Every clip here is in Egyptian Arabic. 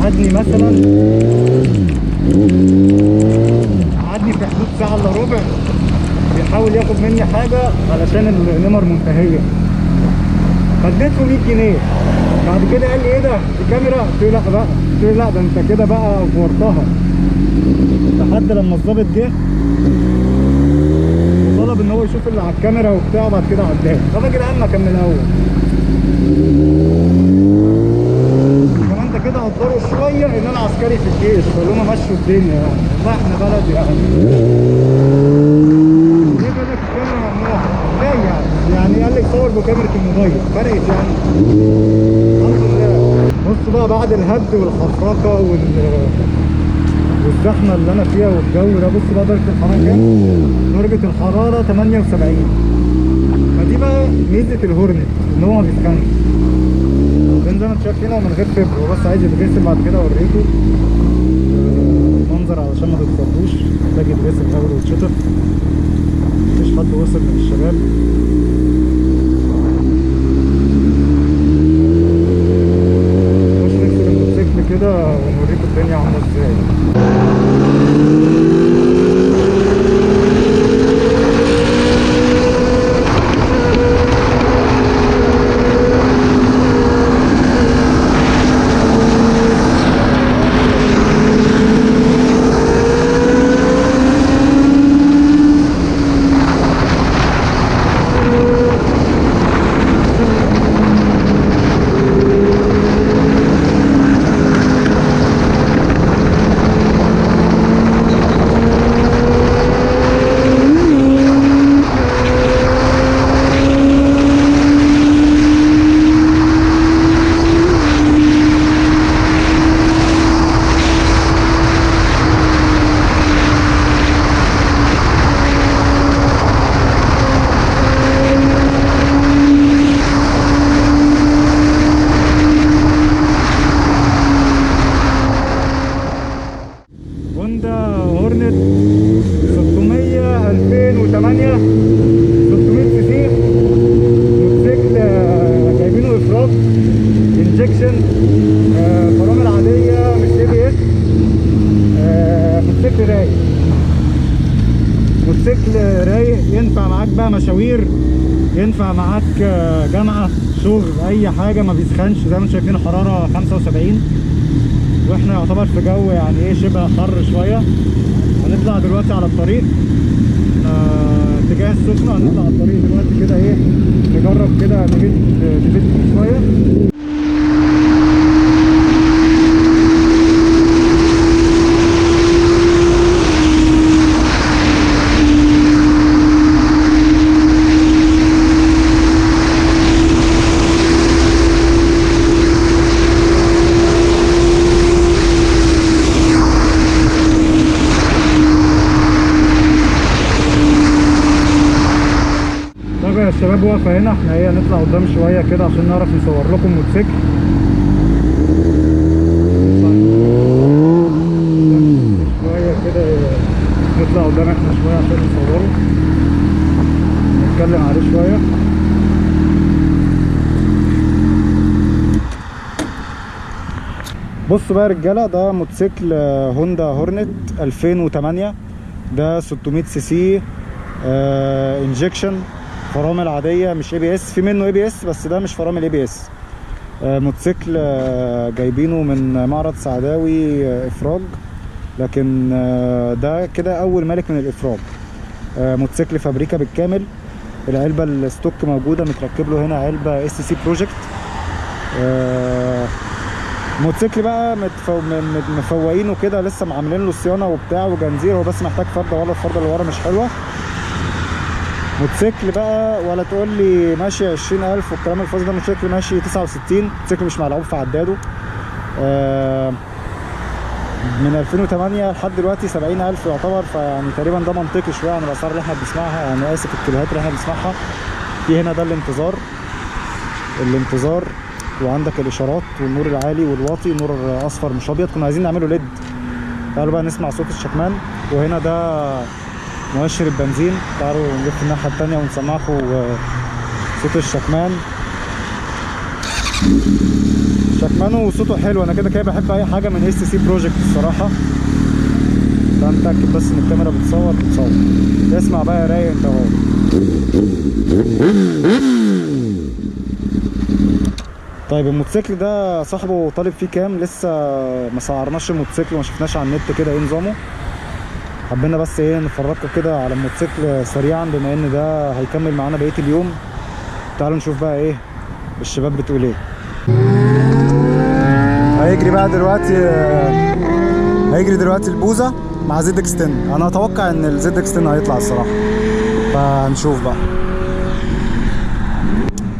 قعدني مثلا، قعدني في حدود ساعة الا ربع بيحاول ياخد مني حاجة علشان النمر منتهية. فاديته 100 جنيه. بعد كده قال لي ايه ده؟ دي كاميرا؟ قلت له لا بقى، قلت له لا ده انت كده بقى افورتها. لحد لما الظابط جه وطلب ان هو يشوف اللي على الكاميرا وبتاع، وبعد كده عداه. طب يا جدعان ما كان من الاول. كمان ده كده قدروا شوية ان انا عسكري في الجيش، فاللي هم مشوا الدنيا يعني. والله احنا بلد يعني. ليه بيقول لك الكاميرا ممنوعة؟ ازاي يعني؟ يعني قال لك صور بكاميرا الموبايل، فرقت يعني؟ الحمد لله. بصوا بقى بعد الهد والحفرقه والزحمه اللي انا فيها والجو ده، بصوا بقى درجه الحرارة كام؟ درجه الحرارة 78. فدي بقى ميزة الهورنت ان هو ما بيسخنش. لان زي ما انتم شايفين هو من غير فبر، هو بس عايز يتغسل. بعد كده اوريكم المنظر علشان ما تتصدوش، محتاج يتغسل الاول ويتشطف. مفيش حد وصل من الشباب. نخش نغسل الموتوسيكل كده ونوريكم الدنيا عامله ازاي. هورنت 600 2008 600 سي سي، موتوسيكل جايبينه افراج injection، فرامل عادية مش ABS، موتوسيكل رايق، موتوسيكل رايق، ينفع معاك بقى مشاوير، ينفع معاك جامعه، شغل، اي حاجة، ما بيسخنش. زي ما انتم شايفين الحرارة 75، واحنا يعتبر في جو يعني ايه شبه حر شوية. هنطلع دلوقتي على الطريق اتجاه السخنة، هنطلع على الطريق دلوقتي كده ايه نجرب كده نبيت فيه شوية. الشباب واقفة هنا، احنا ايه هنطلع قدام شوية كده عشان نعرف نصور لكم موتوسيكل. شوية كده نطلع قدام احنا شوية عشان نصوره، نتكلم عليه شوية. بصوا بقى يا رجاله، ده موتوسيكل هوندا هورنت 2008، ده 600 سي سي injection، فرامل عادية مش ABS، في منه ABS بس ده مش فرامل ABS. موتوسيكل جايبينه من معرض سعداوي افراج، لكن ده كده اول مالك من الافراج. موتوسيكل فابريكا بالكامل، العلبة ال stock موجودة، متركب له هنا علبة SC Project. موتوسيكل بقى مفوقينه كده، لسه عاملين له صيانة وبتاع وجنزير، هو بس محتاج فرده ورا، الفرده اللي ورا مش حلوة. موتوسيكل بقى ولا تقول لي ماشي 20,000 والكلام الفاضي ده، موتوسيكل ماشي 69، موتوسيكل مش ملعوب في عداده. من 2008 لحد دلوقتي 70,000 يعتبر، فيعني تقريبا ده منطقي شوية عن الاسعار اللي احنا بنسمعها، يعني اسف الكيلوهات اللي احنا بنسمعها. في هنا ده الانتظار، الانتظار، وعندك الاشارات والنور العالي والواطي، نور اصفر مش ابيض، كنا عايزين نعمله LED. تعالوا بقى نسمع صوت الشكمان. وهنا ده مؤشر البنزين، تعالوا نلف الناحية التانية ونسمعكم صوت الشكمان. شكمانه وصوته حلو. انا كده كده بحب اي حاجة من SC Project الصراحة. تعال نتاكد بس ان الكاميرا بتصور. اسمع بقى يا رايق انت اهو. طيب الموتوسيكل ده صاحبه طالب فيه كام؟ لسه ما سعرناش الموتوسيكل وما شفناش على النت كده ايه نظامه. حبينا بس ايه نفرجكم كده على الموتوسيكل سريعا بما ان ده هيكمل معانا بقية اليوم. تعالوا نشوف بقى ايه الشباب بتقول ايه. هيجري بقى دلوقتي، هيجري دلوقتي البوزه مع ZX 10. انا اتوقع ان ال ZX 10 هيطلع الصراحة، فهنشوف بقى.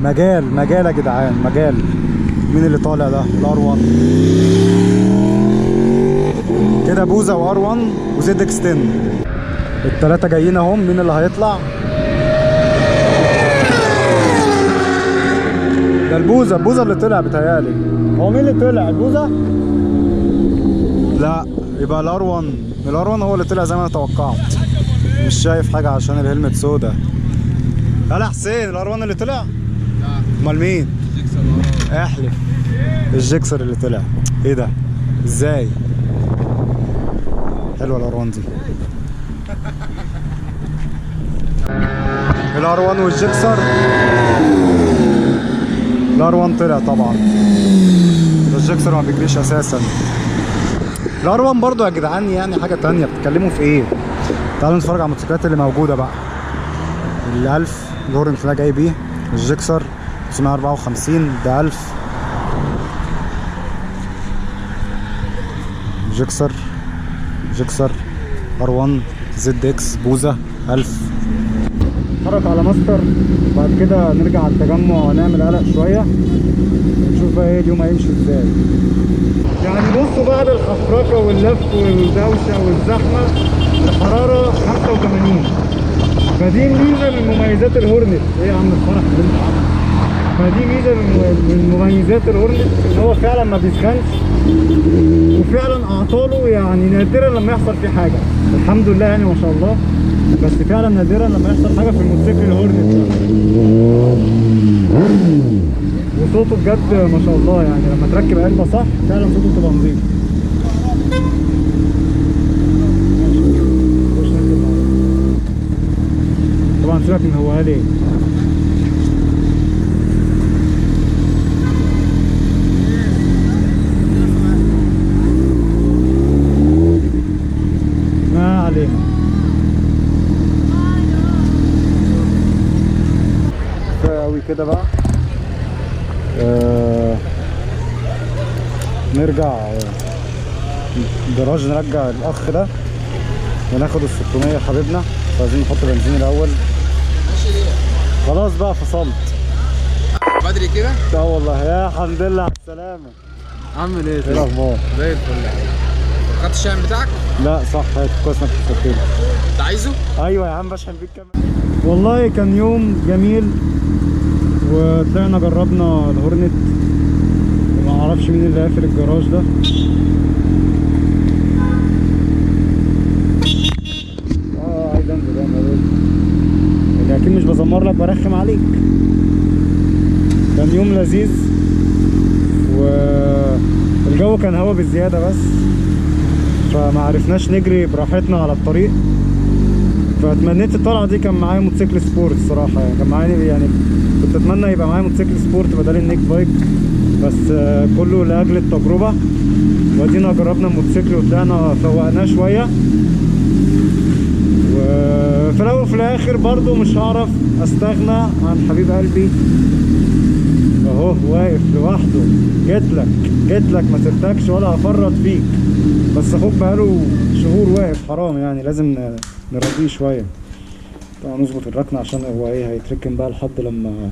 مجال مجال يا جدعان، مجال. مين اللي طالع ده؟ ال R 1 كده، بوزه و R 1 و ZX 10، التلاتة جايين اهم. مين اللي هيطلع؟ ده البوزه، البوزه اللي طلع بتهيألي. هو مين اللي طلع؟ البوزه؟ لا، يبقى ال R 1. ال R 1 هو اللي طلع زي ما انا توقعت. مش شايف حاجة عشان ال helmet سودا. هلا حسين، ال R 1 اللي طلع؟ لا. امال مين؟ احلف. الجيكسر اللي طلع. ايه ده؟ ازاي؟ حلوة ال R 1 دي. ال R 1 والجيكسر. ال R 1 طلع طبعا، الجيكسر ما بيجريش اساسا. ال R 1 برضو يا جدعان يعني حاجة تانية، بتتكلموا في ايه؟ تعالوا نتفرج على الموتوسيكلات اللي موجودة بقى. ال1000 الهورن اللي جاي بيه، الجيكسر 954 ده 1000، جيكسر، جيكسر R 1 ZX بوزه 1000. نتحرك على ماستر وبعد كده نرجع على التجمع ونعمل قلق شوية ونشوف بقى ايه اليوم هيمشي ازاي. يعني بصوا بعد الحفركه واللف والدوشه والزحمه، الحرارة 85، فدي ميزة من مميزات الهورنت. ايه يا عم الفرح اللي انت عامله؟ فدي ميزة من مميزات الهورنت ان هو فعلا ما بيسخنش، وفعلا اعطاله يعني نادرا لما يحصل فيه حاجة، الحمد لله يعني ما شاء الله. بس فعلا نادرا لما يحصل حاجة في الموتوسيكل الهورنت. وصوته بجد ما شاء الله، يعني لما تركب علبة صح فعلا صوته بتبقى نظيف. طبعا سيبك من هو قال ايه. ما علينا. كفاية قوي كده بقى. نرجع جراج، نرجع الاخ ده وناخد ال 600 حبيبنا. بس عايزين نحط بنزين الاول. ماشي ليه؟ خلاص بقى فصلت بدري كده؟ اه والله. يا الحمد لله على السلامة. عامل ايه؟ ايه الاخبار؟ زي الفل يا حبيبي. خدت الشاحن بتاعك؟ لا صح، كويس انك فكرتني. انت عايزه؟ ايوه يا عم بشحن بيك كمان. والله كان يوم جميل، وطلعنا جربنا الهورنت. ما اعرفش مين اللي قافل الجراج ده. عايز انزل انا، يعني اكيد مش بزمر لك برخم عليك. كان يوم لذيذ، والجو كان هوا بالزيادة بس، فما عرفناش نجري براحتنا على الطريق. فاتمنيت الطلعة دي كان معايا موتوسيكل sport الصراحة، يعني كان معايا، يعني كنت اتمنى يبقى معايا موتوسيكل sport بدل ال naked bike، بس كله لاجل التجربة. وادينا جربنا الموتوسيكل وطلعنا فوقناه شوية. وفي الاول وفي الاخر برضو مش هعرف استغنى عن حبيب قلبي اهو واقف لوحده. جيتلك جيتلك ما سبتكش ولا هفرط فيك، بس اخوك بقاله شهور واقف، حرام يعني لازم نرضيه شوية. طبعا نظبط الركنه عشان هو ايه هيتركن بقى لحد لما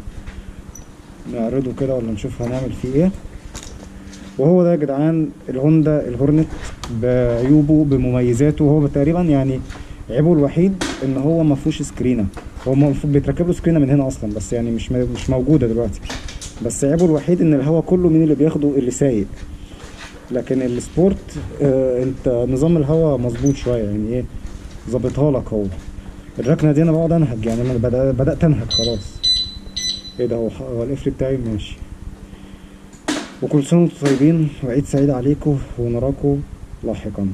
نعرضه كده ولا نشوف هنعمل فيه ايه. وهو ده يا جدعان الهوندا الهورنت بعيوبه بمميزاته. هو تقريبا يعني عيبه الوحيد ان هو ما فيهوش سكرينه، هو المفروض بيتركب له سكرينه من هنا اصلا، بس يعني مش موجودة دلوقتي. بس عيبه الوحيد ان الهوا كله مين اللي بياخده؟ اللي سايق. لكن ال sport انت نظام الهوا مظبوط شوية، يعني ايه ظابطها لك. هو الركنه دي انا بقعد انهج، يعني انا بدات انهج خلاص. ايه ده؟ هو القفل بتاعي ماشي. وكل سنة وانتم طيبين، وعيد سعيد عليكم، ونراكم لاحقا.